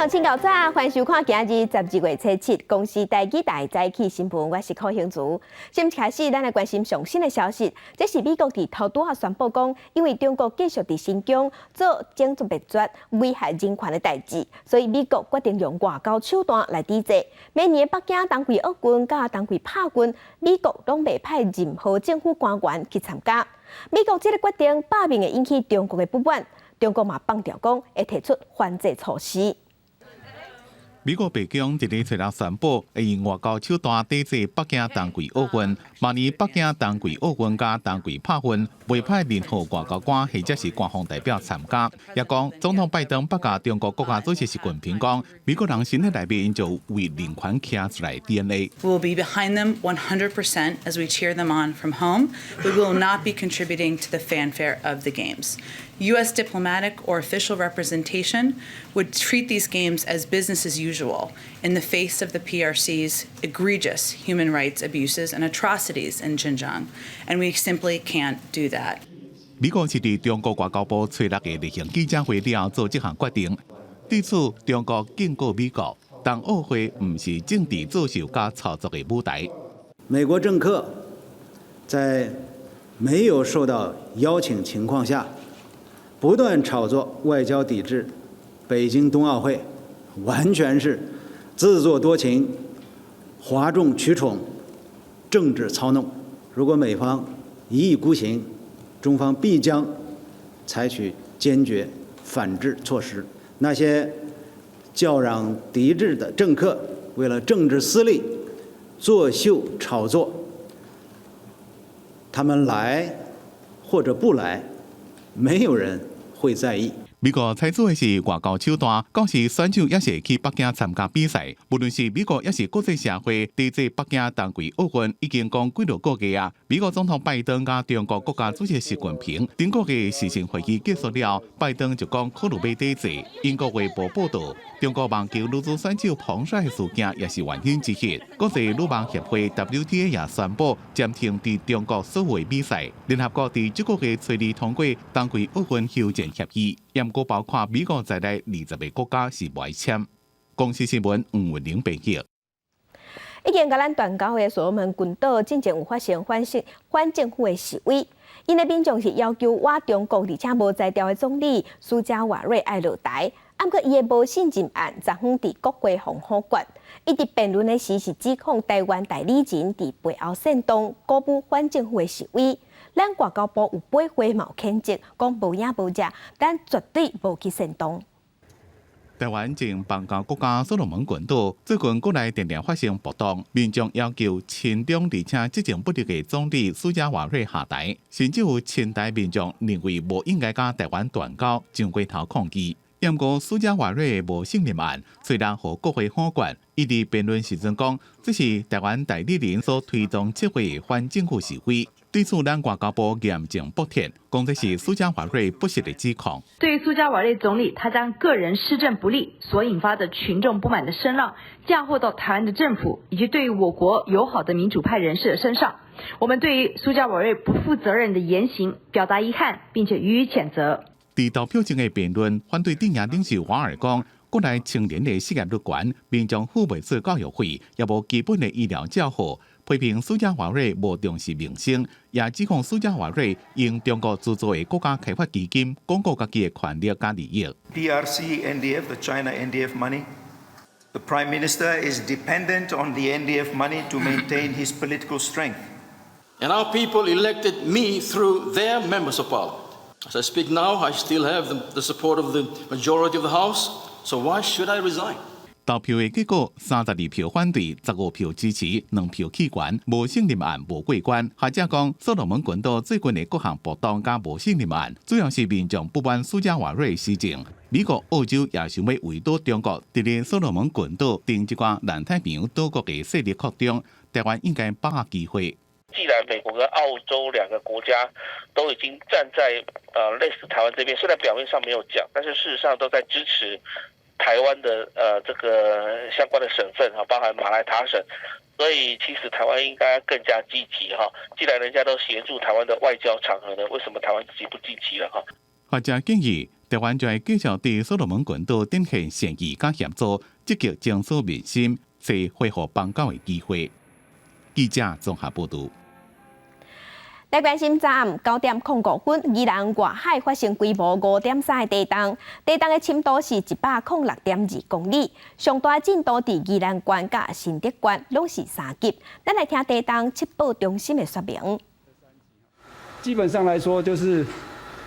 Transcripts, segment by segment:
鄉親𠢕早，歡迎收看今日12月初7公視台語台早起新聞，我是柯興竹。先開始，咱來關心上新的消息。這是美國佇頭拄仔宣布講，因為中國繼續佇新疆做種族滅絕、危害人權的代誌，所以美國決定用外交手段來抵制。明年北京冬季奧運佮冬季帕運，美國攏袂派任何政府官員去參加。美國這个決定，擺明會引起中國的不滿，中國嘛放調講會提出反制措施。美國白宮佇咧初六宣布，會用外交手段抵制北京冬季奧運。明年北京冬季奧運佮冬季帕運，袂派任何外交官或者是官方代表參加。也講總統拜登捌共中國國家主席習近平講，美國人身體內面就為人權徛出來 DNA。 We will be behind them 100% as we cheer them on from home. We will not be contributing to the fanfare of the games. U.S. diplomatic or official representation would treat these games as business as usual in the face of the PRC's egregious human rights abuses and atrocities in Xinjiang, and we simply can't do that. 美國是佇中國外交部初六的例行記者會了後做這項決定，對此中國警告美國，冬奧會毋是政治作秀佮炒作的舞台。美國政客在沒有受到邀請情況下，不斷炒作外交抵制北京冬奧會，完全是自作多情、譁眾取寵、政治操弄。如果美方一意孤行，中方必將採取堅決反制措施。那些叫嚷抵制的政客，為了政治私利作秀炒作，他們來或者不來，沒有人會在意。美國採取的是外交手段，講是選手也是會去北京參加比賽。無論是美國抑是國際社會，抵制北京冬季奧運已經講幾落個月啊。美國總統拜登佮中國國家主席習近平頂個月視訊會議結束了，拜登就講考慮欲抵制。英國衛報報導，中國網球女子選手彭帥事件也是原因之一。國際女網協會 WTA 也宣布暫停佇中國所有比賽。聯合國佇這個月初二通過冬季奧運休戰協議。毋過包括美國在內20個國家是無愛簽。公視新聞吳文玲編譯。已經佮咱斷交的所羅門群島進前有發生反政府的示威，𪜶的民眾是要求倚中國而且無才調的總理蘇加瓦瑞愛落台，毋過伊的無信任案昨昏佇國會予否決。伊佇辯論的時是指控台灣代理人佇背後煽動鼓舞反政府的示威。咱外交部有回話嘛有譴責，講無影無跡，咱絕對無去煽動。台灣前邦交國家所羅門群島最近國內定定發生暴動，民眾要求親中而且執政不力的總理蘇加瓦瑞下台，甚至有親台民眾認為無應該佮台灣斷交，上街頭抗議。毋過蘇加瓦瑞的無信任案雖然予國會否決，伊佇辯論時陣講，這是台灣代理人所推動策劃反政府示威。對此，咱外交部嚴正駁斥，講這是蘇加華瑞不實的指控。對於蘇加瓦瑞總理，他將個人施政不力所引發的群眾不滿的聲浪嫁禍到台灣的政府以及對於我國友好的民主派人士的身上，我們對於蘇加瓦瑞不負責任的言行表達遺憾，並且予以譴責。佇投票前的辯論，反對陣營領袖瓦爾講，國內青年的失業率懸，民眾付袂出教育費，也無基本的醫療照護。批評蘇加華瑞無重視民生，也指控蘇加華瑞用中國資助的國家開發基金鞏固家己的權力佮利益。 PRC NDF, the China NDF money. The Prime Minister is dependent on the NDF money to maintain his political strength. And our people elected me through their members of parliament. As I speak now, I still have the support of the majority of the House. So why should I resign? 投票的結果，32票反對，15票支持，2票棄權，無信任案無過關。學者講，所羅門群島最近的各項暴動佮無信任案，主要是民眾不滿蘇加瓦瑞施政。美國、澳洲也想欲圍堵中國，佇咧所羅門群島等這寡南太平洋島國的勢力擴張，台灣應該把握機會。既然美國跟澳洲兩個國家都已經站在類似台灣這邊，雖然表面上沒有講，但是事實上都在支持台灣的這個相關的省份哈，包含馬來塔省，所以其實台灣應該更加積極哈。既然人家都協助台灣的外交場合呢，為什麼台灣自己不積極了哈？學者建議，台灣將會繼續對所羅門群島展現善意佮協助，積極爭取民心，揣恢復邦交的機會。記者綜合報導。來關心昨暗9點05分，宜蘭外海發生規模5.3的地動，地動的深度是106.2公里，上大震度佇宜蘭縣佮新竹縣攏是3級。咱來聽地動測報中心的說明。基本上來說，就是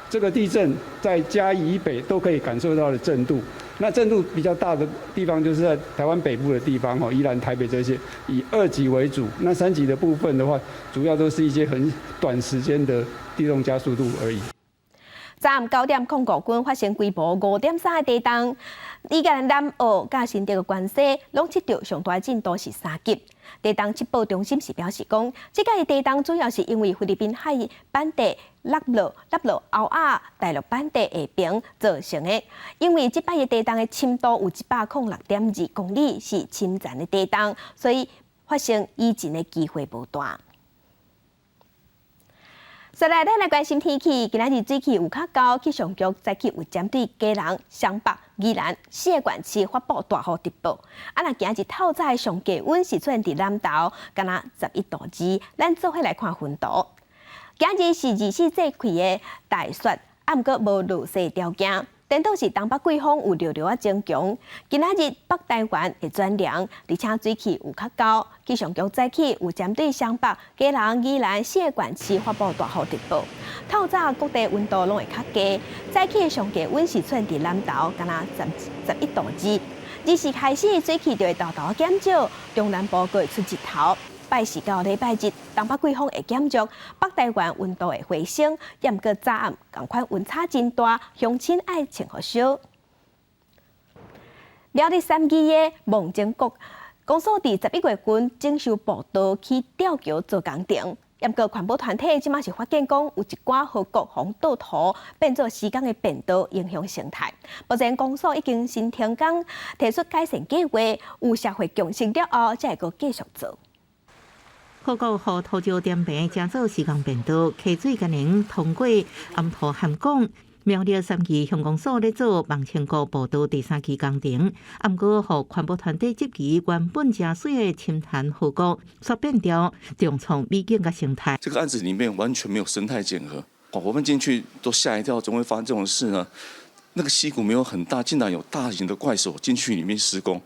這個地震在嘉義以北都可以感受到的震度。那震度比較大的地方，就是在台灣北部的地方，宜蘭、台北這些，以2級為主。那3級的部分的話，主要都是一些很短時間的地動加速度而已。昨暗9點05分發生規模5.3的地動，宜蘭南澳佮新竹的關西攏測著上大震度是3級。地動測報中心是表示講，這個地動主要是因為菲律賓海板塊落落落落歐亞大陸板塊下爿造成的。因為這擺的地動的深度有106.2公里，是深層的地動，所以發生餘震的機會無大。再來，咱來關心天氣。今仔日水氣有較厚，氣象局早起有針對基隆、雙北、宜蘭四個縣市發布大雨特報。啊，若今日透早上低溫是出現佇南投，敢若11度2。咱做伙來看雲圖。今日是24節氣的大雪，啊，毋過無落雪條件。顛倒是東北季風有弱弱仔增強，今仔日北台灣會轉涼，而且水氣有較厚。氣象局早起有針對雙北、基隆、宜蘭四個縣市發布大雨特報。透早各地溫度攏會較低，早起上低溫是出現佇南投，敢若11度2。二四開始水氣就會沓沓減少，中南部閣會出日頭。拜四到禮拜日，東北季風會減弱，北台灣溫度會回升，毋過早暗仝款溫差真大，鄉親愛穿予少。苗栗三義的望前谷公所佇11月份整修步道起吊橋做工程，毋過環保團體這馬是發現講有一寡河谷予倒塗變做施工的便道，影響生態。目前公所已經先停工，提出改善計劃，有社會共識了後，才會閣繼續做。河谷予塗石填平，成做施工便道，溪水敢能通過岩土涵港。苗栗三義鄉公所咧做望前谷步道第三期工程，毋過予環保團體質疑原本誠媠的深潭河谷，煞變成重創美景佮生態。這個案子裡面完全沒有生態檢核，我們進去都嚇一跳，怎麼會發生這種事呢？那個溪谷沒有很大，竟然有大型的怪手進去裡面施工。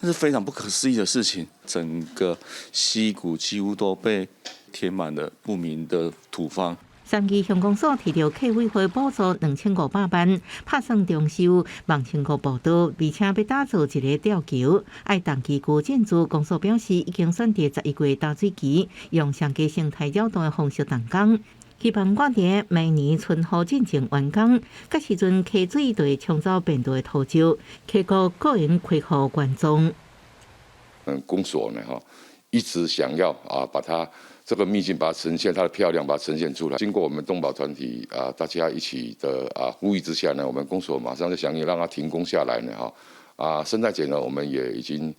那是非常不可思議的事情，整個溪谷幾乎都被填滿了不明的土方。三義鄉公所提著客委會補助2500萬，拍算重修望前谷步道，而且欲打造一个吊橋。愛重機具建築公所表示，已經選擇11月大水期，用上佳生態擾動的方式動工。希望趕佇明年春雨進前完工，屆時陣溪水就會沖走便道的土石，溪谷閣會恢復原狀。公所呢，哈，一直想要啊，把它這個秘境把它呈現，它的漂亮把它呈現出來。經過我們動保團體啊，大家一起的啊呼籲之下呢，我們公所馬上就響應，讓它停工下來呢，哈，啊，生態檢呢，我們也已經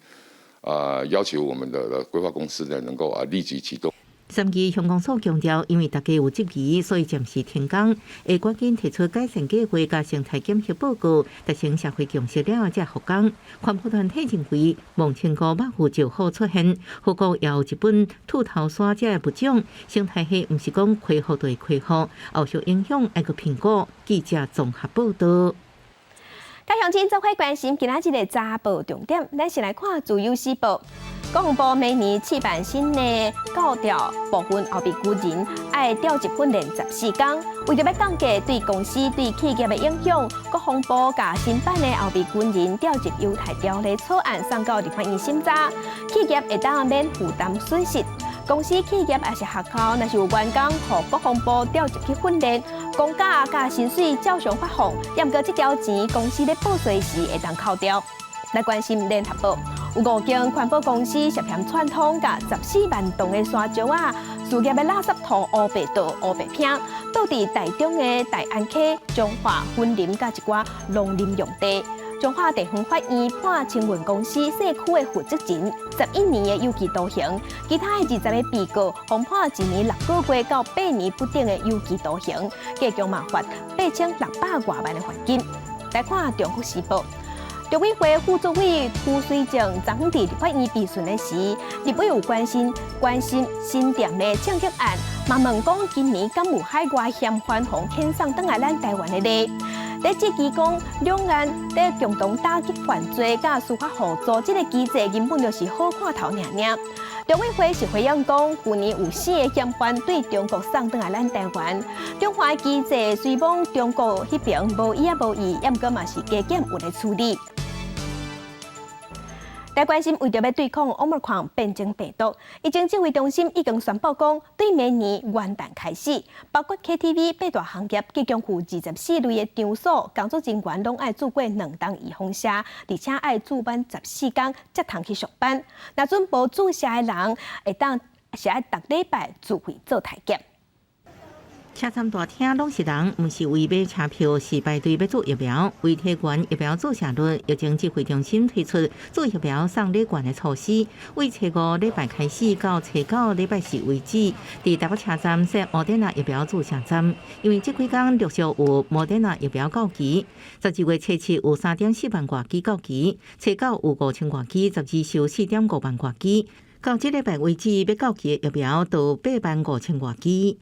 啊要求我們的規劃公司呢，能夠啊立即啟動。三義鄉公所強調，因為大家有質疑，所以暫時停工，會趕緊提出改善計劃佮生態檢核報告，達成社會共識了後才復工。環保團體認為，望前谷捌有石虎出現，河谷也有日本兔頭鯊這个物種，生態系毋是講恢復就會恢復，後續影響愛閣評估。記者綜合報導。佮鄉親做伙關心今仔日的早報重點，咱先來看《自由時報》。國防部明年試辦新的教調部分後備軍人愛調集訓練14工，為著欲降低對公司對企業的影響，國防部共新版的後備軍人調集優待條例草案送到立法院審查，企業會當免負擔損失。公司企業抑是學校，若是有員工予國防部調集去訓練，公假佮薪水照常發放，毋過這條錢公司咧報稅時會當扣掉。來關心聯合報，有五間環保公司涉嫌串通，共14萬噸的沙石仔、事業的垃圾土烏白倒、烏白拼，倒佇台中的大安溪、彰化、雲林佮一寡農林用地。彰化地方法院判清運公司社區的負責人11年的有期徒刑，其他的20個被告予判1年6個月到8年不等的有期徒刑，加強嘛罰8600外萬的罰金。來看《中國時報》。陸委會副主委胡水正昨昏佇立法院備詢的時，立委有關心關心新店的槍擊案，嘛問講今年敢有海外嫌犯予遣送轉來咱台灣的例？咧質疑講兩岸咧共同打擊犯罪佮司法互助，這个機制根本就是好看頭爾爾。陸委會是回應講，舊年有四个嫌犯對中國送轉來咱台灣，中華機制雖罔中國彼爿無意仔無意，猶毋過嘛是加減有咧處理。來關心，為著欲對抗奧密克戎變種病毒，疫情指揮中心已經宣布講，對明年元旦開始，包括 KTV 八大行業及共有24類的場所，工作人員攏愛注過兩針預防射，而且愛注滿14工才通去上班。若準無注射的人，會當是愛逐禮拜自費做體檢。車站大廳攏是人，毋是為買車票，是排隊欲注疫苗。為提懸疫苗注射率，疫情指揮中心推出注疫苗送禮券的措施。為初五禮拜開始到初九禮拜四為止，佇台北車站設莫德納疫苗注射站。因為這幾工陸續有莫德納疫苗到期，12月初七有3.4萬外劑到期，初九有5000外劑，12是4.5萬外劑。到這禮拜為止，欲到期的疫苗都8萬5千外劑。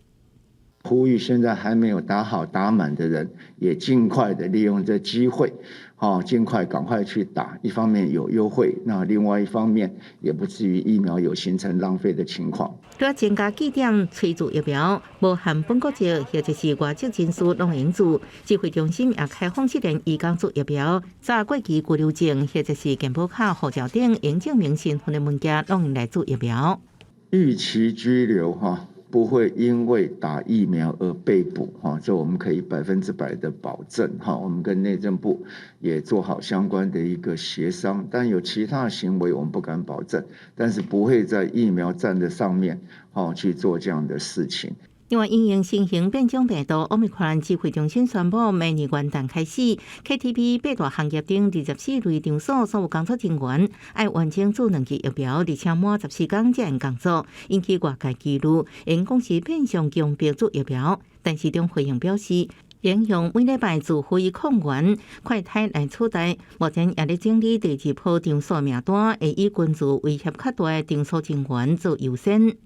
呼籲現在還沒有打好打滿的人，也盡快的利用這機會，哦，盡快趕快去打。一方面有優惠，那另外一方面也不至於疫苗有形成浪費的情況。除了增加據點催注疫苗，無限本國籍或者是外籍人士攏會用注。指揮中心也開放試驗移工注疫苗，查過期居留證或者是健保卡、護照等應證明身份的文件，攏用來注疫苗。逾期居留哈，不會因為打疫苗而被捕，哈，這我們可以100%的保證，哈。我們跟內政部也做好相關的一個協商，但有其他行為我們不敢保證，但是不會在疫苗站的上面，哈，去做這樣的事情。另外，因應新型變種病毒奧密克戎，指揮中心宣布，明年元旦開始，KTV 八大行業等24類場所所有工作人員愛完整注兩劑疫苗，而且滿14工才會工作，引起外界疑慮，因講是變相強迫注疫苗。但是中回應表示，應用每禮拜自費抗原快篩來取代，目前也咧整理第二波場所名單，會以軍事威脅較大的場所人員做優先。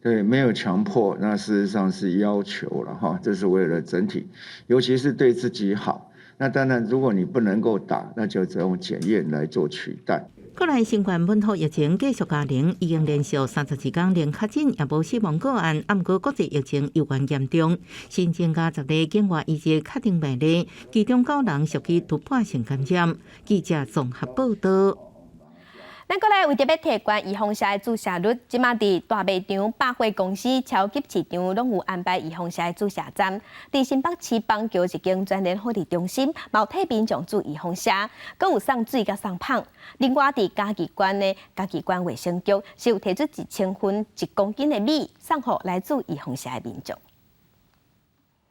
對，沒有強迫，那事實上是要求了哈，這是為了整體，尤其是對自己好。那當然，如果你不能夠打，那就只用檢驗來做取代。國內新冠本土疫情繼續加零，已經連續32工零確診，也無死亡個案。毋過國際疫情猶原嚴重，新增加10例境外移入確定病例，其中九人屬於突破性感染。記者綜合報道。咱閣來為著欲提懸預防射的注射率，這馬佇大賣場、百貨公司、超級市場攏有安排預防射的注射站。佇新北市板橋一間全聯福利中心，嘛有替民眾注預防射，閣有送水佮送麭。另外，佇嘉義縣的嘉義縣衛生局是有提出1000份1公斤的米送予來注預防射的民眾。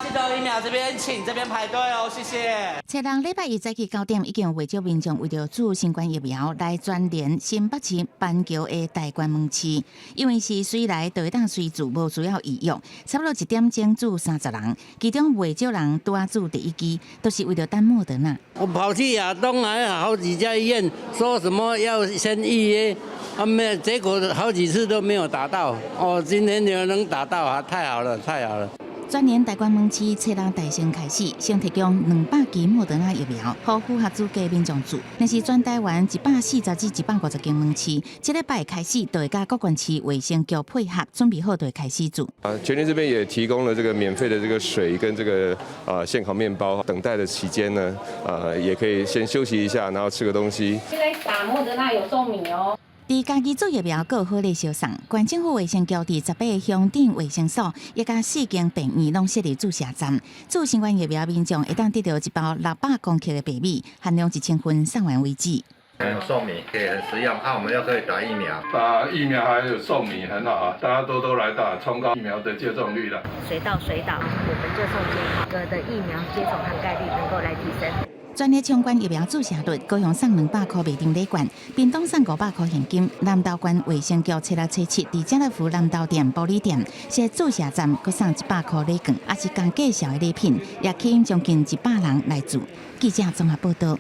這道疫苗這邊請，這邊排隊哦，謝謝。初六禮拜一早起9點，已經有袂少民眾為著注新冠疫苗來全聯新北市板橋的大觀門市，因為是隨來就會當隨注，無需要預約。差不多一點鐘注30人，其中袂少人拄仔注第一劑，都是為著等莫德納。我跑去亞東還有好幾家醫院，說什麼要先預約，啊沒，結果好幾次都沒有打到。哦，今天就能打到啊，太好了，太好了。全聯大觀門市初六大先開始，先提供200劑莫德納疫苗，予符合資格民眾注。若是全台灣140至150間門市，這禮拜開始就會佮各縣市衛生局配合，準備好就會開始注。啊，全聯這邊也提供了這個免費的這個水跟這個現烤麵包，等待的期間呢，也可以先休息一下，然後吃個東西。現在打莫德納有送米哦。佇嘉義注疫苗閣有好禮相送，縣政府衛生局佇18个鄉鎮衛生所，以及四間病院攏設立注射站。注新冠疫苗民眾會當得著一包600公克的白米，限量1000份送完為止。還有送米，可以很實用。啊，我們又可以打疫苗，打疫苗還有送米，很好啊！大家多多來打，衝高疫苗的接種率了。隨到隨打，我們就送這個的疫苗接種涵蓋率能夠來提升。全力衝關疫苗注射率，高雄送200箍袂當禮券，屏東送500箍現金，南投縣衛生局初六初七佇家樂福南投店、埔里店設注射站，閣送100箍禮券，也是仝價數的禮品，也吸引將近100人來注。記者綜合報道。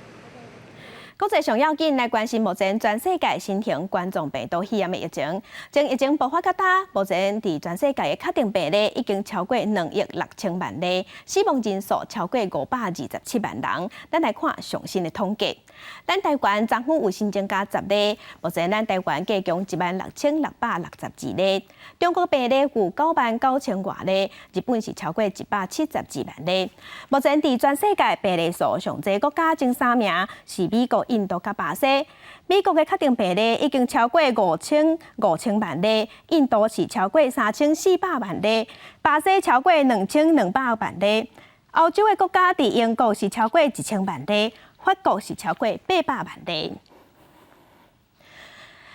國際上要緊來關心目前全世界新型冠狀病毒肺炎的疫情。從疫情爆發到今，目前佇全世界的確診病例已經超過2億6千萬例，死亡人數超過527萬人。咱來看上新的統計，咱台灣昨昏有新增加10例，目前咱台灣計共16,662例。中國病例有9萬9千外例，日本是超過172萬例。目前佇全世界病例數上濟國家前三名是美國、印度佮巴西。美國的確診病例已經超過5.5千萬例，印度是超過3400萬例，巴西超過2200萬例。歐洲的國家佇英國是超過1000萬例，法國是超過800萬例。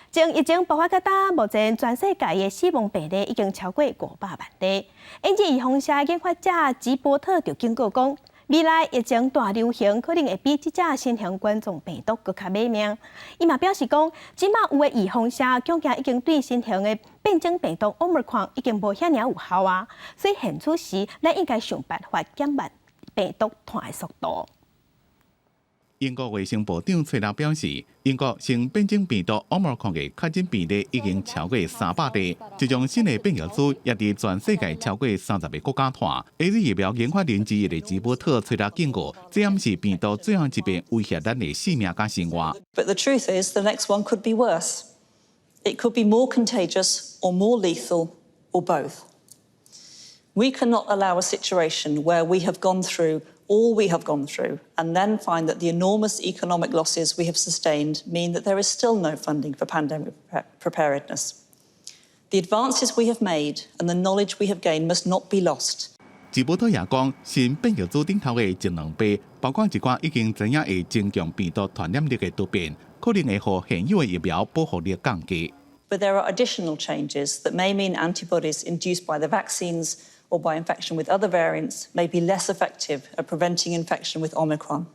從疫情爆發到今，目前全世界的死亡病例已經超過500萬例。因此，預防射研發者吉伯特就警告講，未來疫情大流行可能會比這隻新型冠狀病毒閣較欲命。伊嘛表示講，這馬有的預防射恐驚已經對新型的變種病毒奧密克戎已經無遐爾有效啊。所以現此時，咱應該想辦法減慢病毒傳的速度。英國衛生部長崔拉表示，英國新變種病毒奧密克戎的確診病例已經超過300例，這種新的變異株也佇全世界超過30個國家傳。AZ 疫苗研發人之一的吉伯特崔拉警告，這毋是病毒最後一遍威脅咱的性命佮生活。 But the truth is, the next one could be worse. It could be more contagious or more lethal or both. We cannot allow a situation where we have gone through all we have gone through and then find that the enormous economic losses we have sustained mean that there is still no funding for pandemic preparedness. The advances we have made and the knowledge we have gained must not be lost. 吉伯特也講，新變異株頂頭的一兩倍，包括一寡已經知影會增強病毒傳染力的突變，可能會予現有的疫苗保護力降低。 But there are additional changes that may mean antibodies induced by the vaccines or by infection with other variants may be less effective at preventing infection with Omicron.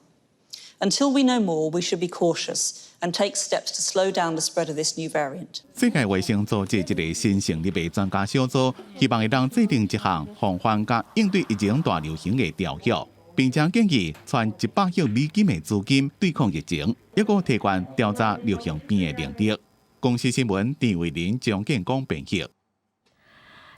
Until we know more, we should be cautious and take steps to slow down the spread of this new variant. 世界衛生組織這個新成立的專家小組，希望會當制定一項防範佮應對疫情大流行的條約，並且建議攢100億美金的資金對抗疫情，抑閣提懸調查流行病的能力。公視新聞陳慧琳、張建光編譯。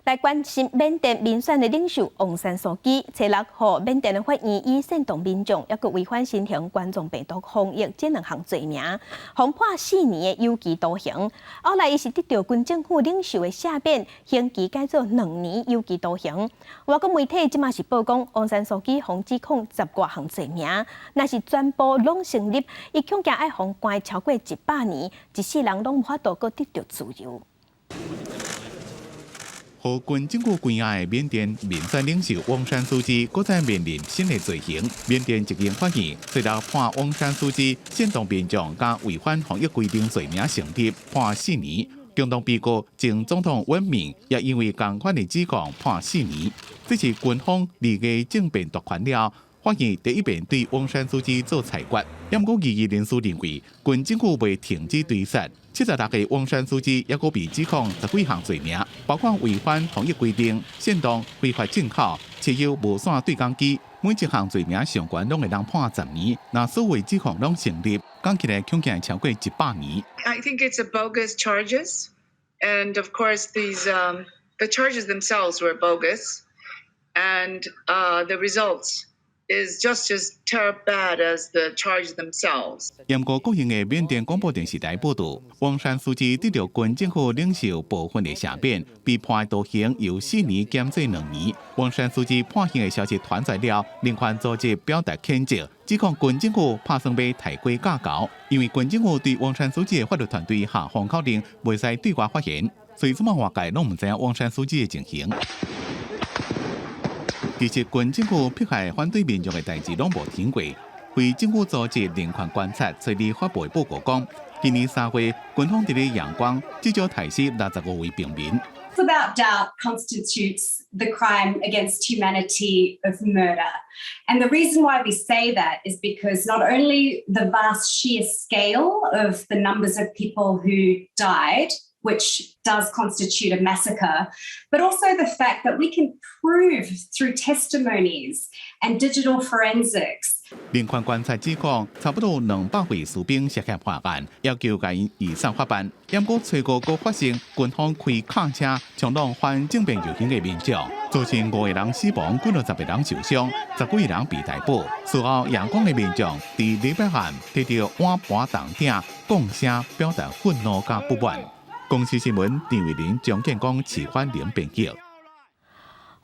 來關心緬甸民選的領袖翁山蘇姬，初六予緬甸的法院以煽動民眾，抑閣違反新型冠狀病毒防疫這兩項罪名，予判4年的有期徒刑。後來伊是得著軍政府領袖的赦免，刑期改做2年有期徒刑。外國媒體這馬是報講，翁山蘇姬予指控10外項罪名，若是全部攏成立，伊恐驚愛予關超過100年，一世人攏無法度閣得著自由。予軍政府關押的緬甸民選領袖翁山蘇姬，閣再面臨新的罪行。緬甸一間法院昨日判翁山蘇姬煽動民眾佮違反防疫規定罪名成立，判四年。共同被告前總統溫敏也因為仝款的指控判四年。這是軍方二月政變奪權了，法院第一遍對翁山蘇姬做裁決。毋過異議人士認為，軍政府未停止追殺。76歲翁山蘇姬抑閣被指控十幾項罪名，包括違反防疫規定、煽動非法進口、持有無線對講機，每一項罪名上懸攏會當判10年。若所有指控攏成立，講起來恐驚超過100年。 I think it's a bogus charges, and of course these the charges themselves were bogus, and the results is just as terribly bad as the charges themselves. 毋過國營的緬甸廣播電視台報導，翁山蘇姬得著軍政府領袖部分的赦免，被判徒刑由四年減做2年。翁山蘇姬判刑的消息傳出了，人權組織表達譴責，指控軍政府拍算欲刣雞鵰猴，因為軍政府對翁山蘇姬的法律團隊下封口令，袂使對外發言，所以這馬外界攏毋知影翁山蘇姬的情形。其實軍政府迫害反對民眾的代誌攏無停過。非政府組織人權觀察昨日發布的報告講，今年3月軍方佇咧仰光至少刣死65位平民。Without doubt constitutes the crime against humanity of murder. And the reason why we say that is because not only the vast sheer scale of the numbers of people who died, which does constitute a massacre, but also the fact that we can prove through testimonies and digital forensics. 人權觀察指控，差不多200位士兵涉嫌犯案，要求共𪜶移送法辦。毋過初五閣發生軍方開卡車衝撞反政變遊行的民眾，造成五個人死亡，幾落十個人受傷，十幾個人被逮捕。事後，仰光的民眾佇禮拜漢提著碗盤銅鼎，講聲表達憤怒佮不滿。公視新聞陳慧琳、張建光、齊歡玲編輯。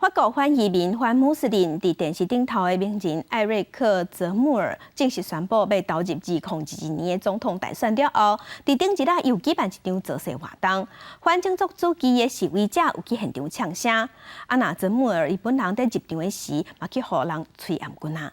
法國反移民、反穆斯林佇電視頂頭的名人艾瑞克·澤穆爾正式宣布欲投入2022年的總統大選了後，佇頂日仔又舉辦一場造勢活動，反種族主義的示威者有去現場嗆聲。啊，若澤穆爾伊本人佇入場的時，嘛去予人催頷棍仔。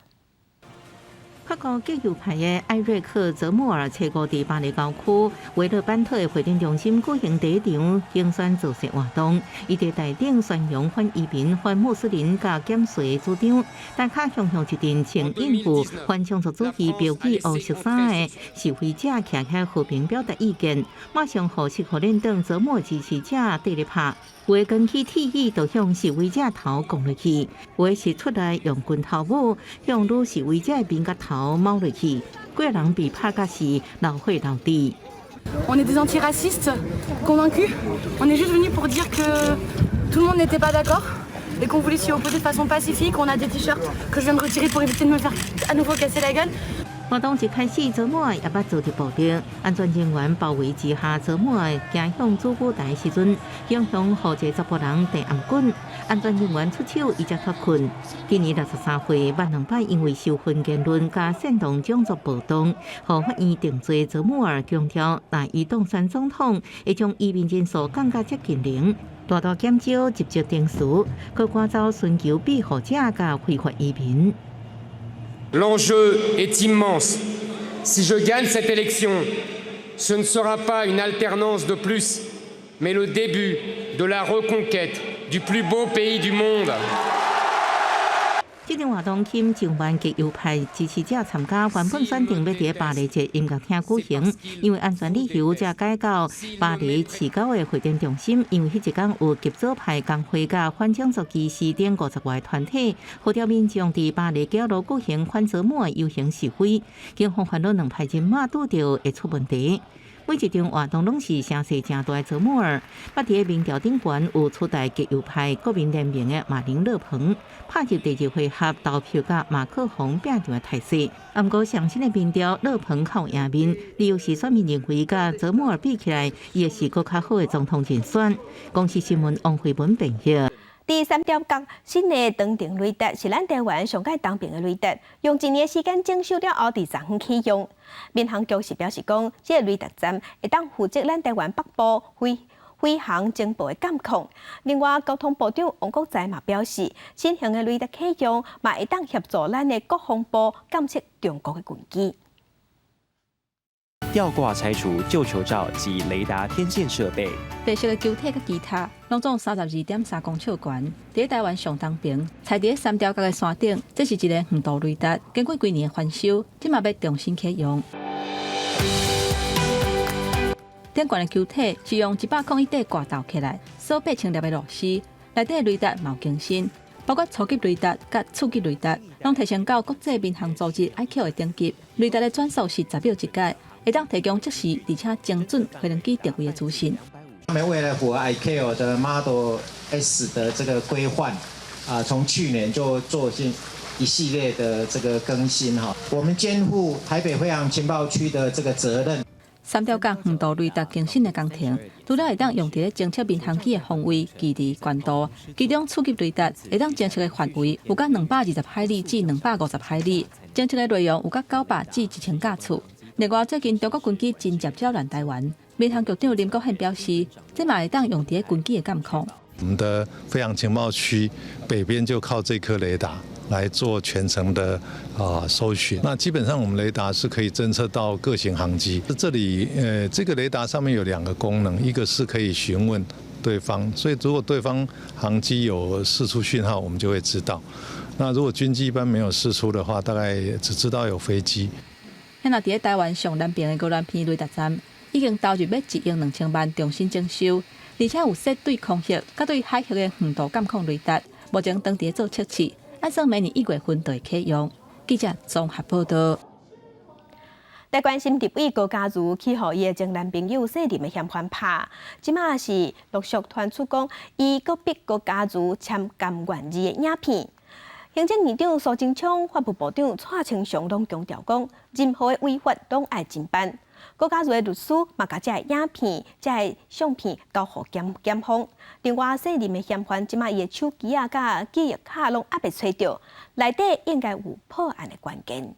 法國極右派的艾瑞克·澤穆爾初五佇巴黎郊區維勒班特的會展中心舉行第一場競選造勢活動。伊佇台頂宣揚反移民、反穆斯林佮減稅的主張，但較雄雄一陣穿印有反種族主義標記烏色衫的示威者徛起和平表達意見，馬上予熄火鏈等澤穆爾支持者綴咧拍。有的扛起鐵椅就向示威者頭摃落去，有的是出來用拳頭母向女示威者的面頰頭貓落去，幾個人被拍甲是流血流滴。 On est des antiracistes convaincus. On est juste venus pour dire que tout le monde n'était pas d'accord et qu'on voulait s'y opposer de façon pacifique. On a des t-shirts que je viens de retirer pour éviter de me faire à nouveau casser la gueule. 活動一開始，澤穆爾也捌遭著暴力，安全人員包圍之下，澤穆爾行向主舞台時陣，強行予一個查埔人遞頷棍，安全人員出手，伊才脫困。今年63歲，捌兩擺因為仇恨言論佮煽動種族暴動，予法院定罪。澤穆爾強調，若伊當選總統，會將移民人數降到接近零，大大減少入籍程序，閣趕走尋求庇護者佮非法移民。 L'enjeu est immense. Si je gagne cette élection, ce ne sera pas une alternance de plus, mais le début de la reconquête du plus beau pays du monde. 這場活動吸引上萬極右派支持者參加，原本選定欲佇巴黎一個音樂廳舉行，因為安全理由，才改到巴黎市郊的會展中心。因為彼一工有極左派工會佮反種族歧視等50外團體，號召民眾佇巴黎街路舉行反澤穆爾遊行示威，警方煩惱兩派人馬拄著會出問題。每一場活動攏是聲勢誠大的澤穆爾，捌佇民調頂懸有取代極右派國民聯盟的馬林勒龐，拍入第二回合投票佮馬克宏拚場的態勢。毋過上新的民調，勒龐較有贏面，理由是選民認為佮澤穆爾比起來，伊會是閣較好的總統人選。公視新聞王慧文編譯。佇三貂角新的長程雷達是咱台灣上蓋東爿的雷達，用一年時間整修了後，佇昨昏啟用。民航局是表示講，這个雷達站會當負責咱台灣北部飛航情報的監控。另外，交通部長王國材嘛表示，新型的雷達啟用嘛會當協助咱的國防部監測中國的軍機。吊掛拆除舊球罩及雷達天線設備。白色的球體佮其他，攏總32.3公尺懸，佇台灣上東爿，徛佇三貂角的山頂。這是一个遠途雷達，經過幾年的翻修，這馬欲重新啟用。頂懸的球體是用101塊掛鬥起來，鎖8000粒的螺絲，內底雷達嘛有更新，包括初級雷達佮次級雷達，攏提升到國際民航組織 ICAO 的等級。雷達的轉速是10秒一改。會當提供即時而且精準飛行機定位的資訊。他們為了符合 ICAO 的 Model S 的這個規範，啊，從去年就做進一系列的這個更新哈。我們肩負台北飛航情報區的這個責任。三貂角遠途雷達更新的工程，除了會當用佇咧偵測民航機的方位、距離、懸度，其中次級雷達會當偵測的範圍有到220海里至250海里，偵測的內容有到900至1000架次。另外，最近中國軍機真濟擾亂台灣，民航局長林國憲表示，這嘛會當用佇咧軍機的監控。我們的飛航情報區北邊就靠這顆雷達來做全程的搜尋。那基本上我們雷達是可以偵測到各型航機。這裡這個雷達上面有兩個功能，一個是可以詢問對方，所以如果對方航機有釋出訊號，我們就會知道。那如果軍機一般沒有釋出的話，大概只知道有飛機。現在佇咧台灣上南邊的鵝鑾鼻雷達站，已經投入欲1億2000萬重新整修，而且有設對空域、佮對海域的遠度監控雷達，目前當佇咧做測試，按算明年1月份就會啟用。記者綜合報道。來關心立委高嘉瑜去予伊的前男朋友姓林的嫌犯拍，這馬是陸續傳出講，伊閣逼高嘉瑜簽甘願字的影片。行政院長蘇貞昌、法務部長蔡清祥攏強調講，任何的違法攏愛偵辦。高嘉瑜的律師嘛，共這个影片、這个相片交予檢方。另外，姓林的嫌犯這馬伊的手機啊、佮記憶卡攏猶未揣著，內底應該有破案的關鍵。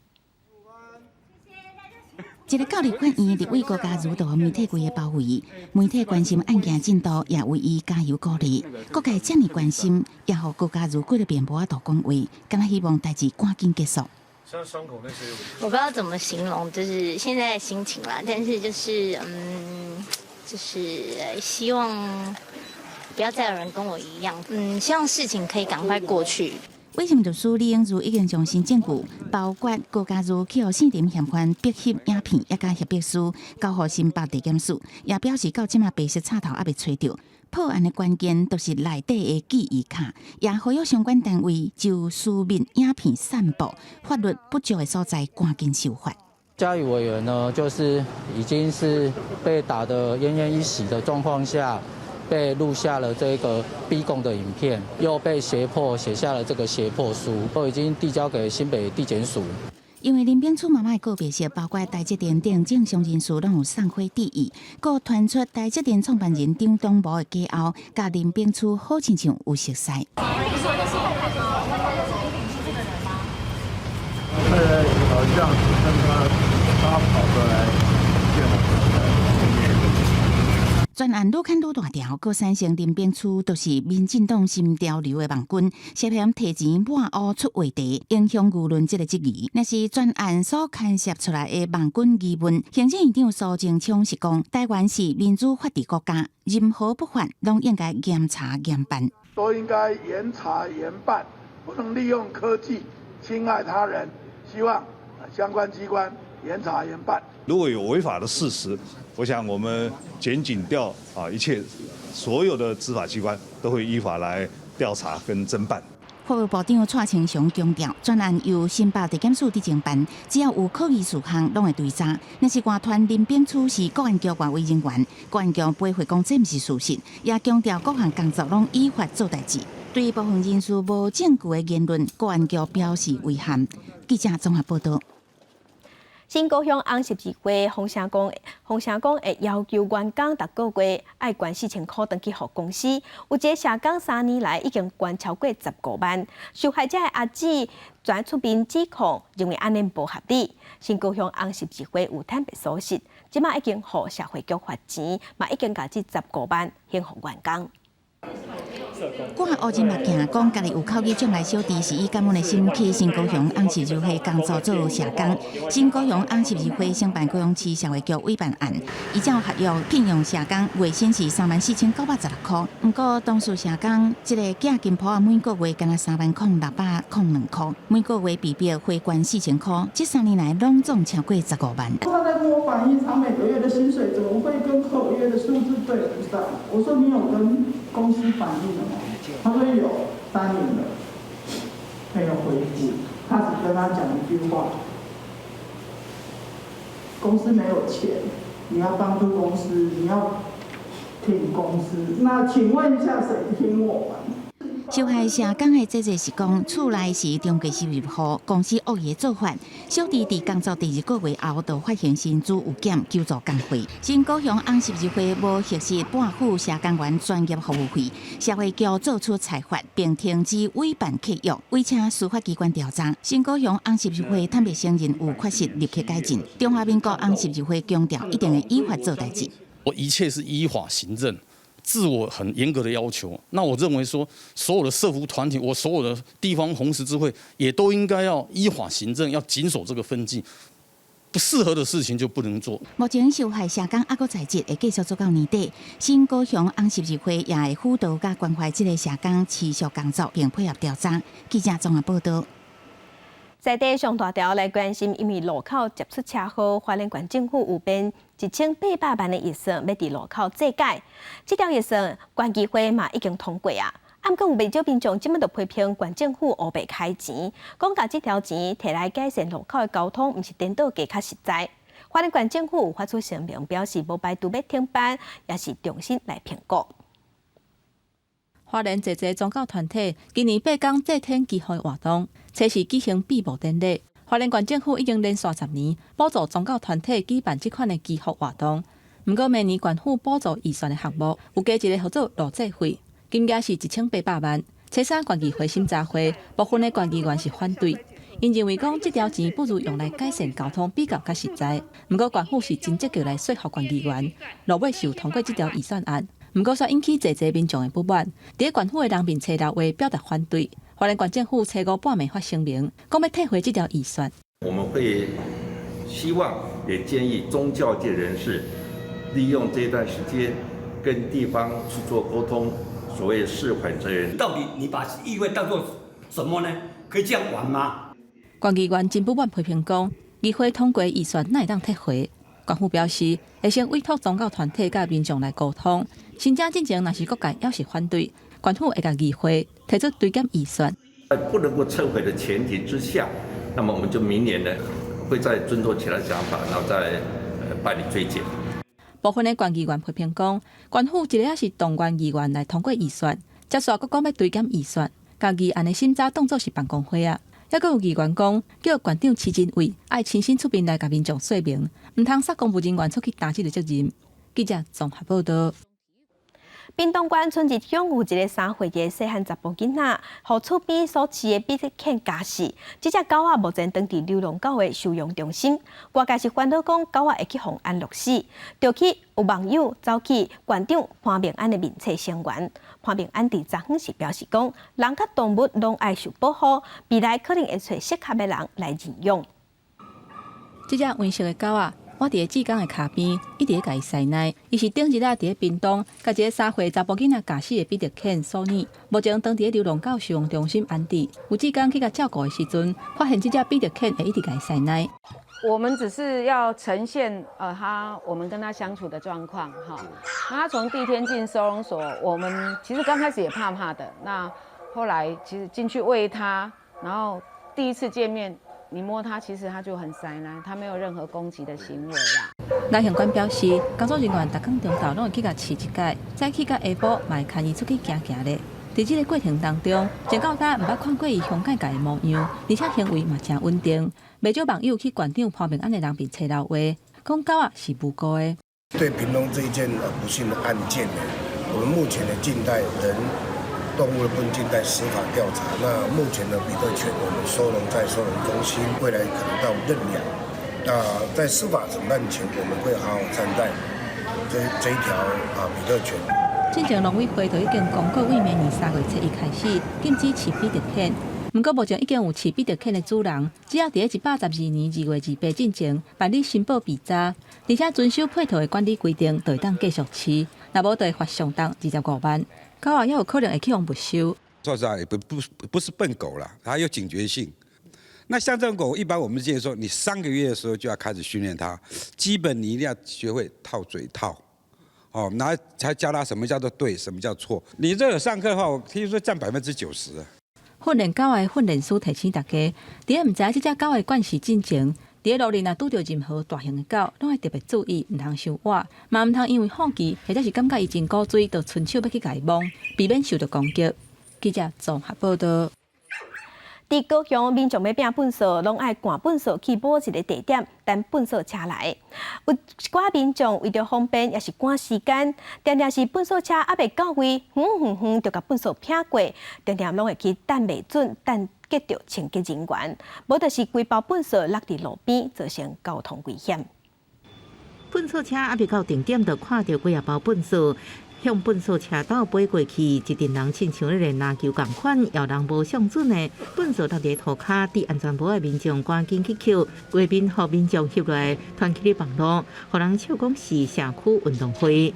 一个到立法院立委高嘉瑜就予媒體規个包圍，媒體關心案件進度，也為伊加油鼓勵。各界遮爾關心，也予高嘉瑜幾个面無法度講話，敢若希望代誌趕緊結束。我不知道怎麼形容，就是現在的心情啦。但是就是就是希望不要再有人跟我一樣，希望事情可以趕快過去。委任律師李英如已經將新證據，包括高嘉瑜去予姓林嫌犯逼翕影片，抑佮協議書交予新北地檢署，也表示到這馬白色插頭猶未揣著。破案的關鍵就是內底的記憶卡，也呼籲相關單位就書面影片散布，法律不足的所在，趕緊修法。嘉瑜委員呢，就是已經是被打得奄奄一息的狀況下，被錄下了這個逼供的影片，又被脅迫寫下了這個脅迫書，都已經遞交給新北地檢署。因為林炳書媽媽的告白書，包括台積電等政商人士攏有送花致意，閣傳出台積電創辦人張忠謀的家後，佮林炳書好親像有熟似。好像跟他跑過來見我。專案愈牽愈大條，閣產生林炳書就是民進黨新潮流的網軍，涉嫌提錢抹烏出話題，影響輿論這个質疑。若是專案所牽涉出來的網軍疑問，行政院長蘇貞昌是講，台灣是民主法治國家，任何不法攏應該嚴查嚴辦，都應該嚴查嚴辦，不能利用科技侵害他人。希望相關機關嚴查嚴辦。如果有違法的事實，我想我們檢警調啊，一切所有的執法機關都會依法來調查跟偵辦。法務部長蔡清祥強調，專案由新北地檢署佇偵辦，只要有可疑事項，攏會追查。若是外傳林炳書是國安局外圍人員，國安局回覆講這毋是事實，也強調各項工作攏依法做代誌。對部分人士無證據的言論，國安局表示遺憾。記者綜合報道。新高雄紅十字會馮成光會要求員工逐個月愛捐4000箍轉去予公司。有一个社工3年來已經捐超過15萬，受害者的阿姊轉出面指控，認為按呢無合理。新高雄紅十字會有坦白屬實，這馬已經予社會局罰錢，嘛已經共這15萬還予員工。掛烏金目鏡，講家己有口語障礙小弟，是以感恩的心去新高雄紅十字會工作做社工。新高雄紅十字會承辦高雄市社會局委辦案，依照合約聘用社工，月薪是34,916箍。毋過當事社工這个寄金鋪仔，每個月干焦30,602箍，每個月被逼回捐4000箍，這3年來攏總超過15萬。他在跟我反映，他每個月的薪水怎麼會跟合約的數字對不上？我說你有跟公司反映了嗎？他說有，3年了，沒有回復。他只跟他講一句話：公司沒有錢，你要幫助公司，你要挺公司。那請問一下，誰挺我們？受害社工的姐姐是講，厝內是中低收入戶，公司惡意做法。小弟佇工作第二個月後，就發現薪資有減，求助工會。新高雄紅十字會無核實半付社工員專業服務費，社會局做出裁罰，並停止委辦契約，委請司法機關調查。新高雄紅十字會坦白承認有缺失，立刻改進。中華民國紅十字會強調，一定會依法做代誌。我一切是依法行政。自我很嚴格的要求，那我認為說，所有的社福團體，我所有的地方紅十字會，也都應該要依法行政，要謹守這個分際。不適合的事情就不能做。目前受害社工猶閣在職，會繼續做到年底。新高雄紅十字會也會輔導佮關懷這个社工持續工作，並配合調查。記者綜合報道。在地上大條來關心，因為路口接觸車禍，花蓮縣政府有編1800萬的預算，欲佇路口祭改。這條預算，縣議會嘛已經通過啊。毋過有袂少民眾這擺就批評縣政府烏白開錢，講共這條錢提來改善路口的交通，毋是顛倒加較實在。花蓮縣政府有發出聲明，表示無排除欲停辦，也是重新來評估。花蓮濟濟宗教團體今年八工祭天祈福活動，初四舉行閉幕典禮。花蓮縣政府已經連續10年補助宗教團體舉辦這款的祈福活動。毋過明年縣府補助預算的項目有加一个號做路祭費，金額是1800萬。初三縣議會審查會，部分的縣議員是反對，𪜶認為講這條錢不如用來改善交通比較較實在。毋過縣府是真積極來說服縣議員，落尾是有通過這條預算案。毋過，煞引起濟濟民眾的不滿，佇咧縣府的人面冊留話表達反對。花蓮縣政府初五半暝發聲明，講欲退回這條預算。我們會希望，也建議宗教界人士利用這段時間跟地方去做溝通，所謂事緩則圓。到底你把議會當作什麼呢？可以這樣玩嗎？縣議員真不滿批評講，議會通過預算哪會當撤回？縣府表示，會先委託宗教團體佮民眾來溝通。申請進前，若是各界猶是反對，縣府會共議會提出追減預算。在不能夠撤回的前提之下，那麼我們就明年呢，會再尊重其他想法，然後再辦理追減。部分的縣議員批評講，縣府一个是動員議員來通過預算，接續閣講欲追減預算，共議案的審查當作是辦公會啊。猶閣有議員講，叫縣長徐仁偉愛親身出面來共民眾說明，毋通煞公務人員出去擔這个責任。記者綜合報道。屏東縣春日鄉有一个3歲的細漢查埔囡仔，予厝邊所飼的比特犬咬死。這隻狗仔目前轉佇流浪狗的收容中心，外界是煩惱講狗仔會去予安樂死，就去有網友走去縣長潘孟安的面冊聲援。潘孟安佇昨昏時表示講，人佮動物攏愛受保護，未來可能會揣適合的人來認養。這隻黃色的狗仔。我佇咧志剛的跤邊，一直咧共伊師奶。伊是頂日仔佇咧屏東，共一个3歲查埔囡仔咬死的比特犬索尼，目前轉佇咧流浪狗收容中心安置。有志工去共照顧的時陣，發現這隻比特犬會一直共伊師奶。我們只是要呈現，他我們跟他相處的狀況，哈。那他從第一天進收容所，我們其實剛開始也怕怕的。那後來其實進去餵他，然後第一次見面。你摸它，其實它就很塞奶，它沒有任何攻擊的行為啦。來行官表示，工作人員逐工中晝攏會去共飼一擺，早起佮下晡嘛會牽伊出去行行咧。佇這个過程當中，從到今毋捌看過伊凶甲的模樣，而且行為嘛誠穩定。袂少網友去縣長潘孟安的人面冊留話，講狗仔是無辜的。對屏東這一件不幸的案件呢，我們目前的靜待人動物的部分靜待司法調查。那目前的比特犬我們收容在收容中心，未來可能到認養。那在司法審判前，我們會好好善待這一條啊比特犬。之前農委會就已經公告，對明年3月7日開始禁止飼比特犬。毋過目前已經有飼比特犬的主人，只要佇咧112年2月28進前辦理申報備查，而且遵守配套的管理規定，就會當繼續飼。若無，就會罰上重25萬。狗仔也有可能會去予沒收。說實在，不是笨狗啦，它有警覺性。那像這種狗，一般我們建議說，你3個月的時候就要開始訓練它，基本你一定要學會套嘴套，哦，然後才教它什麼叫做對，什麼叫錯。你這個上課的話，我聽說佔90%。訓練狗仔的訓練師提醒大家，佇咧毋知影這隻狗的慣勢進前，佇咧路裡若拄著任何大型的狗，攏愛特別注意，毋通傷倚，嘛毋通因為好奇或者是感覺伊真古錐，就伸手欲去共伊摸，避免受著攻擊。記者綜合報道。佇高雄，民眾欲摒糞埽，攏愛趕糞埽去某一个地點等糞埽車來。有一寡民眾為著方便，也是趕時間，定定是糞埽車猶未到位，遠遠遠就共糞埽撇過，定定攏會去等袂準，等激著清潔人員，無就是規包糞埽落佇路邊，造成交通危險。糞埽車猶未到定點，就看著幾仔包糞埽。向糞埽車道飛過去，一陣人親像咧籃球仝款，搖人無相準的糞埽落佇塗跤，戴安全帽的民眾趕緊去抾，畫面予民眾翕落來，傳起咧網路，予人笑講是社區運動會。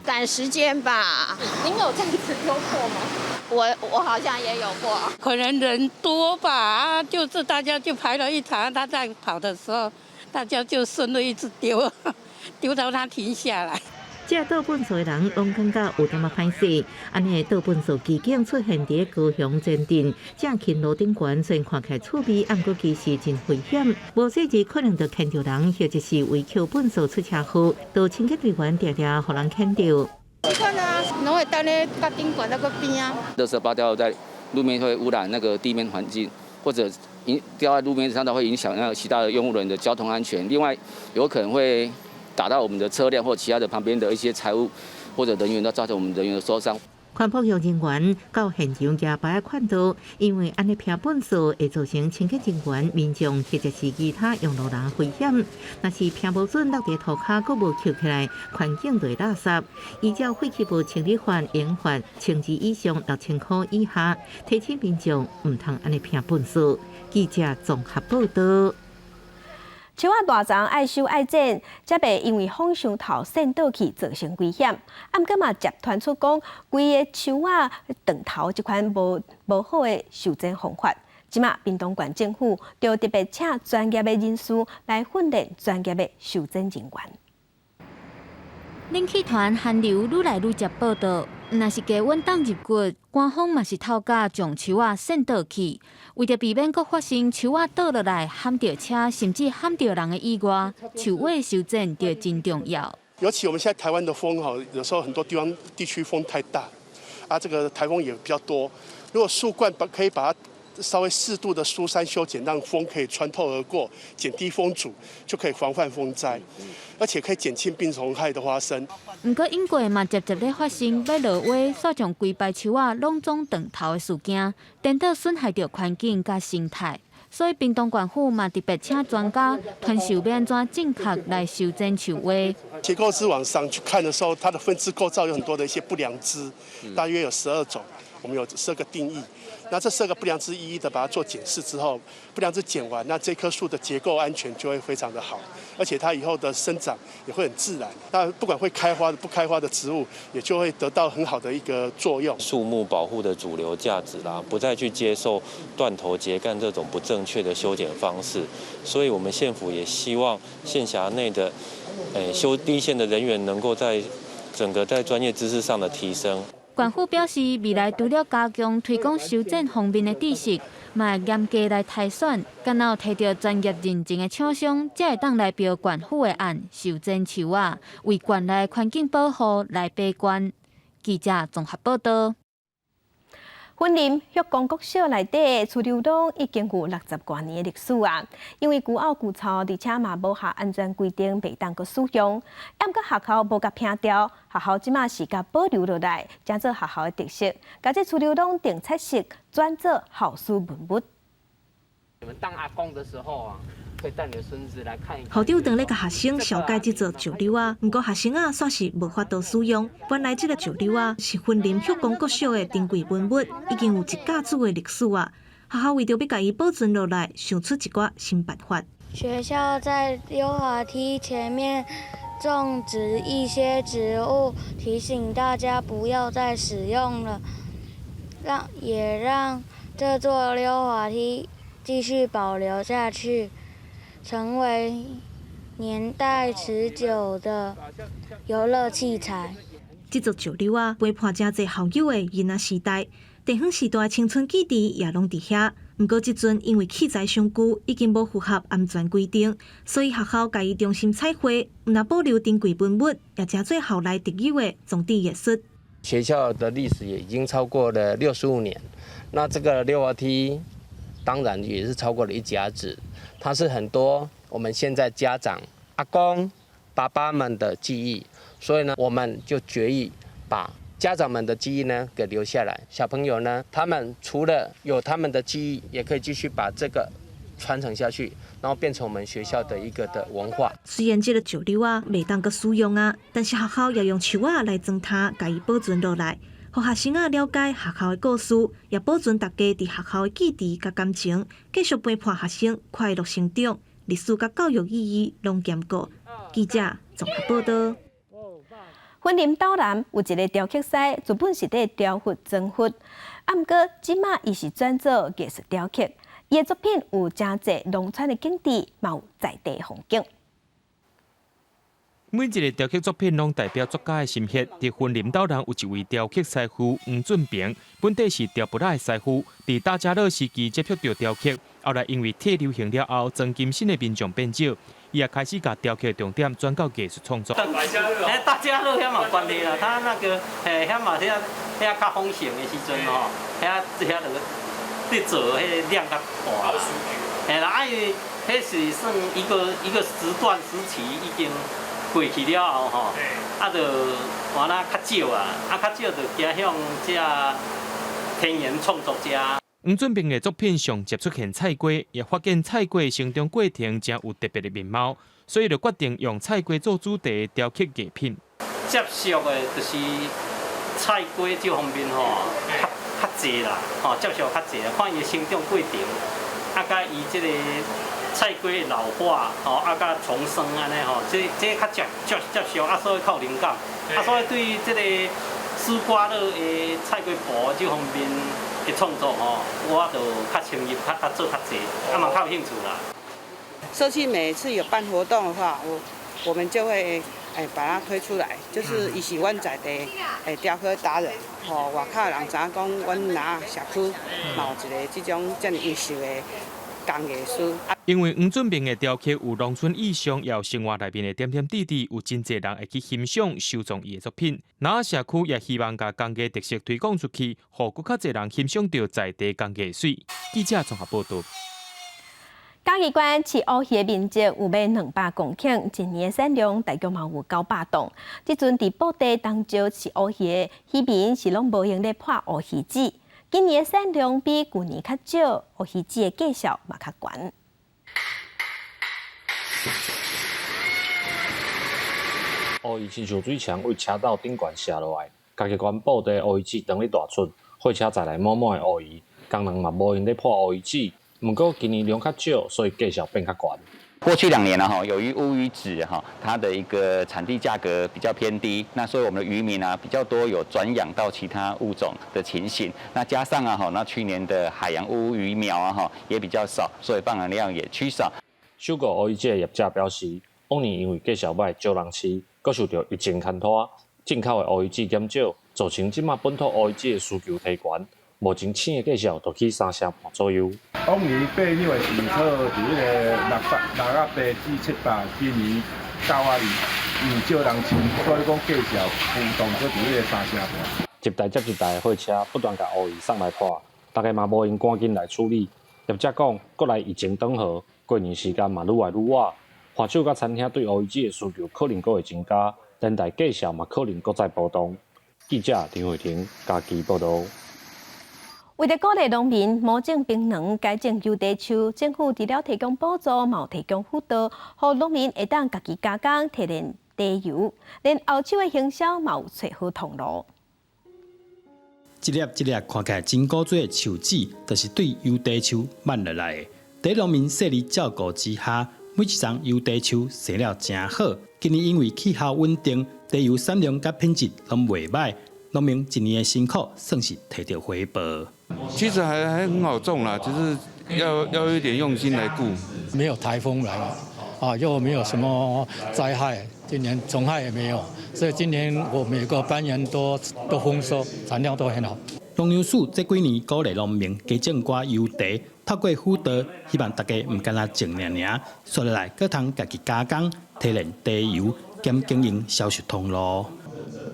趕時間吧？您有這樣子丟過嗎？我好像也有過。可能人多吧，就是大家就排了一場，他在跑的時候，大家就順路一直丟，丟到他停下來。這倒糞埽的人攏感覺有淡仔歹勢，按呢倒糞埽奇景出現佇高雄前鎮，正勤路頂懸，雖然看起來趣味，毋過其實真危險。無細膩可能就牽著人，或者是為抾糞埽出車禍，都清潔隊員定定予人牽著。習慣啊，攏會等咧甲頂懸那個邊啊。垃圾包掉在路面會污染那個地面環境，或者影掉在路面上，都會影響那個其他的用路人的交通安全。另外，有可能會打到我們的車輛或其他的旁邊的一些財物或者人員，都造成我們人員的受傷。環保局人員到現場舉牌勸導，因為按呢拋糞埽會造成清潔人員、民眾或者是其他用路人危險。若是拋無準落佇塗跤，閣無抾起來，環境就會垃圾。依照廢棄物清理法、刑罰，1000以上6000箍以下，提醒民眾毋通按呢拋糞埽。記者綜合報導。樹仔大叢愛修愛剪，才袂因為風傷透扇倒去造成危險。啊，毋過嘛，集團出講，規个樹仔斷頭這款無好的修剪方法。這馬屏東縣政府就特別請專業的人士來訓練專業的修剪人員。冷氣團寒流愈來愈捷報到，若是低溫凍入骨，寒風嘛是透甲將樹仔扇倒去。為著避免閣發生樹仔倒落來撼著車，甚至撼著人的意外，樹尾修剪就真重要。尤其我們現在台灣的風吼，有時候很多地方地區風太大，啊，這個颱風也比較多。如果樹冠把可以把它稍微適度的疏散修剪，讓風可以穿透而過，減低風阻，就可以防範風災，而且可以減輕病蟲害的發生。毋過，永過嘛，捷捷咧發生欲落雨，煞將規排樹仔攏總斷頭的事件，顛倒損害著環境佮生態。所以，屏東縣府嘛特別請專家傳授欲按怎正確來修剪樹蛙。結構枝往上去看的時候，它的分支構造有很多的一些不良枝，大約有12種，我們有12個定義。那這12個不良枝一一的把它做檢視之後，不良枝剪完，那這棵樹的結構安全就會非常的好，而且它以後的生長也會很自然。那不管會開花的、不開花的植物，也就會得到很好的一個作用。樹木保護的主流價值啦，不再去接受斷頭截幹這種不正確的修剪方式。所以，我們縣府也希望縣轄內的修第一線的人員能夠在整個在專業知識上的提升。縣府表示，未來除了加強推廣修剪方面的知識，嘛會嚴格來篩選，敢若有提著專業認證的廠商，才會當來標縣府的案修剪樹仔，為縣內環境保護來把關。記者綜合報導。雲林旭光國小內底的趨溜廊已經有60外年的歷史啊！因為舊漚舊臭，而且嘛無合安全規定，袂當閣使用。毋過學校無共摒掉，學校這馬是共保留落來，成做學校的特色。共這趨溜廊定彩色，轉做校史文物。你們當阿公的時候啊，可以帶你的孫子來看一看。校長當咧共學生紹介這座石溜仔，毋過學生仔煞是無法度使用。原來這个石溜仔是雲林旭光國小的珍貴文物，已經有一甲子的歷史啊。學校為著欲共伊保存落來，想出一寡新辦法。學校在溜滑梯前面種植一些植物，提醒大家不要再使用了，也讓這座溜滑梯繼續保留下去，成為年代持久的遊樂器材。這座石溜仔陪伴誠濟校友的囡仔時代，地方時代的青春記憶也攏佇遐。毋過這陣因為器材傷舊，已經無符合安全規定，所以學校共伊重新彩繪，毋但保留珍貴文物，也成做校內特有的裝置藝術。學校的歷史也已經超過了65年，那這個溜滑梯當然也是超過了一甲子，它是很多我們現在家長、阿公、爸爸們的記憶，所以呢，我們就決議把家長們的記憶呢給留下來。小朋友呢，他們除了有他們的記憶，也可以繼續把這個傳承下去。然後變成我們學校的一個的文化。雖然這个石榴仔袂當閣使用啊，但是學校也用樹仔來裝它，共伊保存落來，予學生仔了解學校的故事，也保存大家佇學校的記憶佮感情，繼續陪伴學生快樂成長，歷史佮教育意義攏兼顧。記者綜合報道。雲林斗南有一个雕刻師，原本是佇雕佛裝佛，啊，毋過這馬伊是轉做藝術雕刻，伊的作品有誠濟農村的景致，嘛有在地風景。每一个雕刻作品攏代表作家的心血。佇雲林斗南有一位雕刻師傅黃俊平，本底是雕佛仔的師傅，佇大家樂時期接觸著雕刻，後來因為退流行了後，裝金身的民眾變少，伊也開始共雕刻重點轉到藝術創作。欸，大家樂遐嘛有關係啦，他那個欸遐嘛遐遐較豐盛的時陣吼，遐遐就佇做彼个量較大。嘿啦，啊因為彼是算一個一個時段時期已經過去了後吼，啊就換啊較少啊，啊較少就走向這田園創作者。黃俊平的作品上捷出現菜瓜，也發現菜瓜成長過程誠有特別的面貌，所以就決定用菜瓜做主題雕刻藝品。接觸的就是菜瓜這方面吼，較較濟啦，吼接觸較濟，看伊的成長過程，啊，佮伊這个菜瓜的老化，吼啊，佮重生按呢吼，這這較接接接觸，啊，所以較有靈感，啊，所以對這个絲瓜樂的菜瓜布這方面的創作吼，我就較深入，較較做較濟，啊嘛較有興趣啦。社區每次有辦活動的話，我們就會欸把它推出來，就是伊是阮在地的雕刻達人，予外口人知影講，阮苋仔社區嘛有一个這種遮爾優秀的工藝師。因為黃俊平的雕刻有農村意象，也有生活內面的點點滴滴，有真濟人會去欣賞、收藏伊的作品。苋仔社區也希望共工藝特色推廣出去，予閣較濟人欣賞著在地工藝水。記者綜合報道。嘉義縣飼烏魚的面積有欲200公頃，一年的產量大約嘛有900噸。這陣佇埔地東石飼烏魚的漁民是攏無閒咧破烏魚子。今年的產量比舊年較少，烏魚子的價數嘛較懸。烏魚親像水牆對車斗頂懸卸落來，嘉義縣埔地烏魚子當咧大出，貨車載來滿滿的烏魚，工人嘛無閒咧破烏魚子。毋過今年量較少，所以價數變較懸。過去2年了哈，由於烏魚子哈，它的一個產地價格比較偏低，那所以我們的漁民啊比較多有轉養到其他物種的情形。那加上啊哈，那去年的海洋烏魚苗啊哈也比較少，所以放養量也趨少。收購烏魚子的業者表示，往年因為價數䆀，少人飼，閣受著疫情牽拖，進口的烏魚子減少，造成這馬本土烏魚子的需求提懸。目前飼的價數就起三成半左右。往年八兩的市場佇彼个660、680至700，今年9.2，因為少人飼，所以講價數浮動閣佇彼个三成半。一台接一台的貨車不斷共烏魚送來破，大家嘛無閒趕緊來處理。業者講，國內疫情轉好，過年時間嘛愈來愈倚，販手佮餐廳對烏魚子的需求可能閣會增加，連帶價數嘛可能閣再波動。記者林慧婷嘉義報導。為著鼓勵農民模種檳榔改種油茶樹，政府除了提供補助，嘛有提供輔導，予農民會當家己加工提煉茶油，連後手的行銷嘛有揣好通路。一粒一粒看起來真古錐的樹籽，就是對油茶樹挽落來的。佇農民細膩照顧之下，每一叢油茶樹生了誠好。今年因為氣候穩定，茶油產量佮品質攏袂䆀，農民一年的辛苦算是提著回報。其實還很好種啦，只是要一點用心來顧。沒有颱風來嘛，啊，又沒有什麼災害，今年蟲害也沒有，所以今年我每個班員都豐收，產量都很好。農糧署這幾年鼓勵農民加種寡油茶，透過輔導，希望大家毋干焦種爾爾，紲落來閣通家己加工、提煉茶油兼經營銷售通路。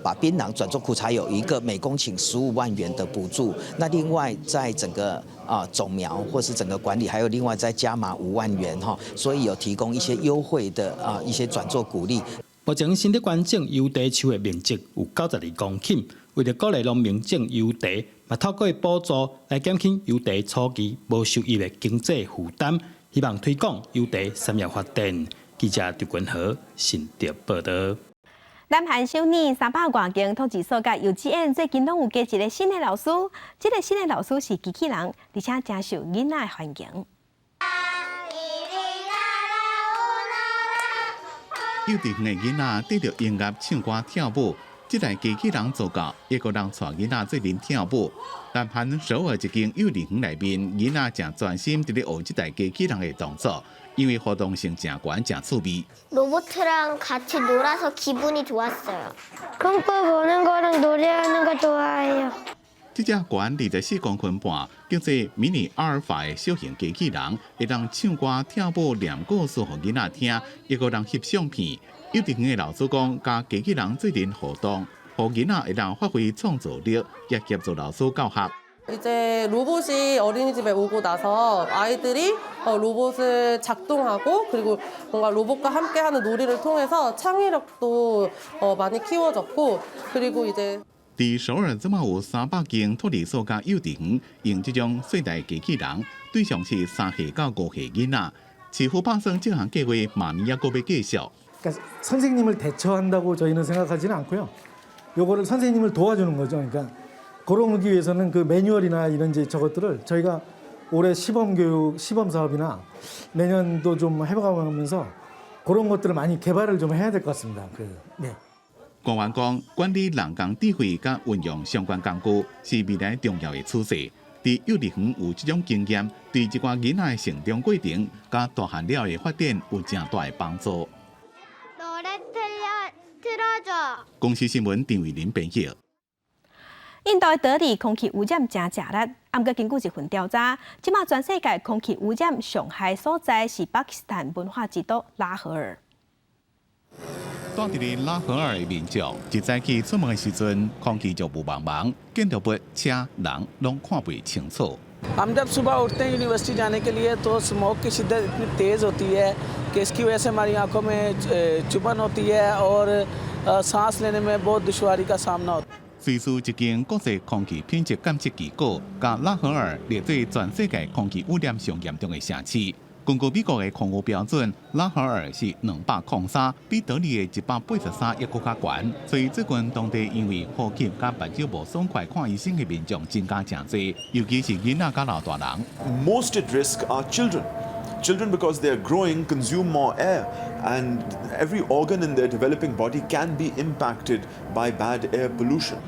把檳榔轉做苦茶油，一個每公頃15萬元的補助。那另外在整個啊種苗或是整個管理，還有另外再加碼5萬元哈，所以有提供一些優惠的啊一些轉做鼓勵。目前新竹縣種油茶樹的面積有92公頃，為著鼓勵農民種油茶，嘛透過補助來減輕油茶初期無收益的經濟負擔，希望推廣油茶產業發展。記者劉君和新竹報道。南韓首爾300外間托兒所佮幼稚園最近攏有加一个新的老師，這个新的老師是機器人，而且誠受囡仔的歡迎。幼稚園的囡仔對著音樂唱歌跳舞，這台機器人做到，會閣人帶囡仔做陣跳舞。南韓首爾一間幼兒園內面，囡仔誠專心佇咧學這台機器人的動作，因為互動性誠懸，誠趣味。 로봇이랑 같이 놀아서 기분이 좋았어요. 콩쿠르 보는 거랑 노래하는 거 좋아해요. 這隻懸24公分半，叫做迷你阿爾法的小型機器人，會當唱歌、跳舞、念故事予囡仔聽，會閣人翕相片。幼稚園的老師講，佮機器人做陣互動，予囡仔會當發揮創造力，也協助老師教學。 이제 로봇이 어린이집에 오고 나서 아이들이 로봇을 작동하고 그리고 뭔가 로봇과 함께하는 놀이를 통해서 창의력도 많이 키워졌고 그리고 이제 佇首爾，這馬有300間托兒所佮幼稚園用這種細台機器人，對象是3歲到5歲囡仔。市府打算這項計劃明年猶閣欲繼續。 그러니까 선생님을 대처한다고 저희는 생각하지는 않고요. 요거를 선생님을 도와주는 거죠. 그러니까 그런 기 위해서는 그 매뉴얼이나 이런 이제 저것들을 저희가 올해 시범 교육, 시범 사업이나 내년도 좀 해보면서 그런 것들을 많이 개발을 좀 해야 될 것 같습니다. 그, 네. 官員講，管理人工智慧佮運用相關工具是未來重要的趨勢。佇幼稚園有這種經驗，對一寡囡仔的成長過程佮大漢了的發展有誠大的幫助。 노래 틀어줘。 公視新聞陳慧琳編譯。印度德里空氣污染誠食力，毋過根據一份調查，這馬全世界空氣污染上害所在是巴基斯坦文化之都拉合爾。住佇咧拉合爾的民眾，一早起出門的時陣，空氣就霧茫茫，建築物、車、人攏看袂清楚。 हम जब सुबह उठते हैं यूनिवर्सिटी जाने के लिए तो स्मॉग की शिद्दत इतनी तेज़ होती है कि इसकी वजह से हमारी आंखों में चुभन होती है और सांस लेने में बहुत दुश्वारी का सामना होता है。瑞士一間國際空氣品質監測機構，共拉合爾列做全世界空氣污染上嚴重的城市。根據美國的空污標準，拉合爾是203，比德里的183猶閣較懸。所以最近當地因為呼吸佮目睭無爽快看醫生的民眾增加誠濟，尤其是囡仔佮老大人。 Most at risk are children. Children, because they are growing, consume more air, and every organ in their developing body can be impacted by bad air pollution.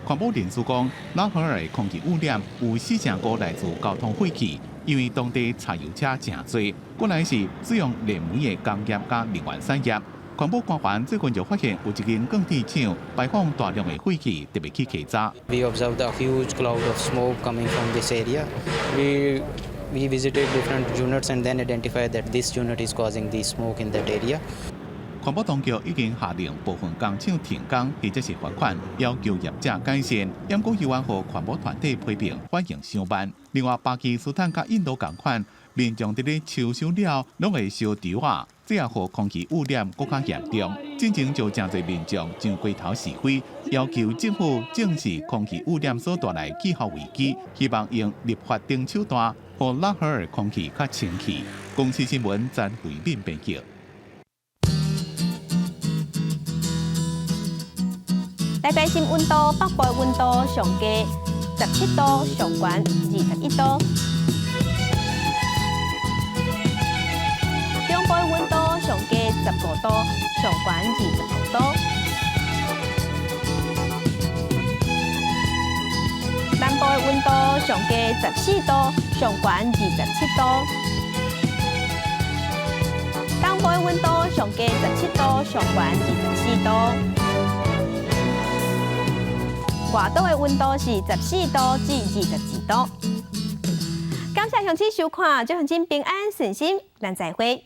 環保人士講，拉合爾的空氣污染有45%來自交通廢氣，因為當地柴油車誠濟，過來是使用燃煤的工業佮能源產業。環保官員最近就發現有一間鋼鐵廠排放大量的廢氣，特別去稽查。 We observed a huge cloud of smoke coming from this area. We visited different units and then identified that this unit is causing the smoke in that area. 環保當局已經下令部分工廠停工或者是罰款，要求業者改善。毋過猶原予環保團體批評反應傷慢。另外，巴基斯坦佮印度仝款，民眾佇咧秋收了，攏會燒稻仔，這也予空氣污染閣較嚴重。進前就誠濟民眾上街頭示威，要求政府正視空氣污染所帶來氣候危機，希望用立法等手段，予拉合爾空氣較清氣。公視新聞詹慧敏編輯。來關心溫度，北部溫度上低17度，上懸21度。中部溫度上低15度，上懸25度。南部的溫度上低14度，上懸27度。東部的溫度上低17度，上懸24度。外島的溫度是14度至22度。感謝鄉親收看，祝鄉親平安順心，咱再會。